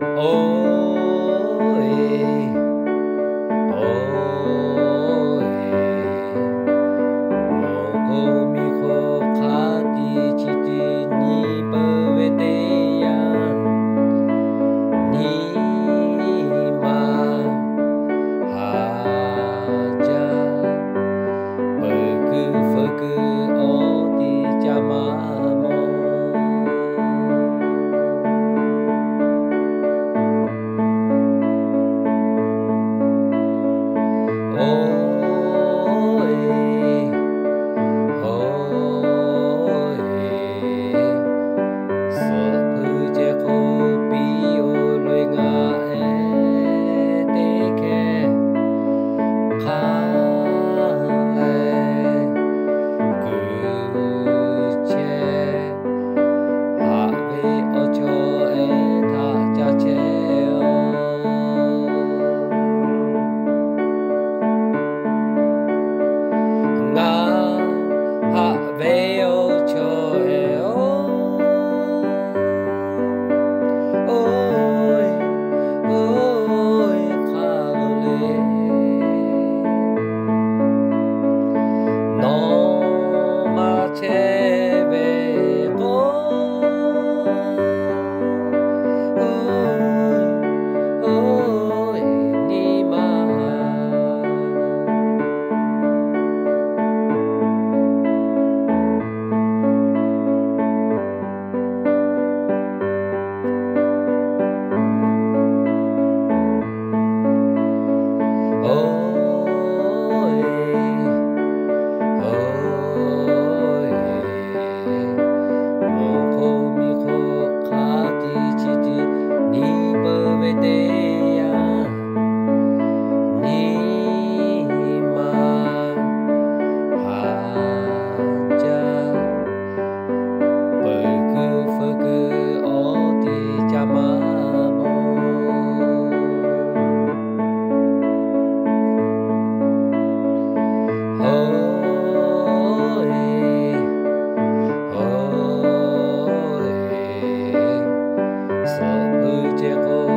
Oˇ eˬ, oˇ eˬ, awˬ hk'oˆ miˬ hk'oˆ hk'a tiꞈ chi tiꞈ nyi peuˬ ve teˇ yanˇ, nyi ma haˍ jaˇ, peuˬ kuiˬ feu kuiˬ awˬ tiꞈ ca maˇ mawˬ. Oˇ eˬ, oˇ eˬ, suhˍ hpui ceh hk'oˆ piˇ-oˬ loꞈ-e ngaˬ ehˉ teˇ hkeh hk'a lehˬ, kuiˬ chehˇ haꞈ ve awˬ chawˇ ehˉ htaꞈ ca chehˇ-oˬ. Ngaˬ haꞈ ve awˬ chawˇ ehˉ-oˬ, oˇ eˬ, oˇ eˬ, hk'a lo le, nawˬ maˇ chehˇ ve k'o, oˇ eˬ, nyi ma Oˇ eˬ, oˇ eˬ, awˬ hk'oˆ miˬ hk'oˆ hk'a tiꞈ chi tiꞈ nyi peuˬ ve teˇ yanˇ, nyi ma haˍ jaˇ, peuˬ kuiˬ feu kuiˬ awˬ tiꞈ ca maˇ mawˬ. Oˇ eˬ, oˇ eˬ, suhˍ hpui ceh hk'oˆ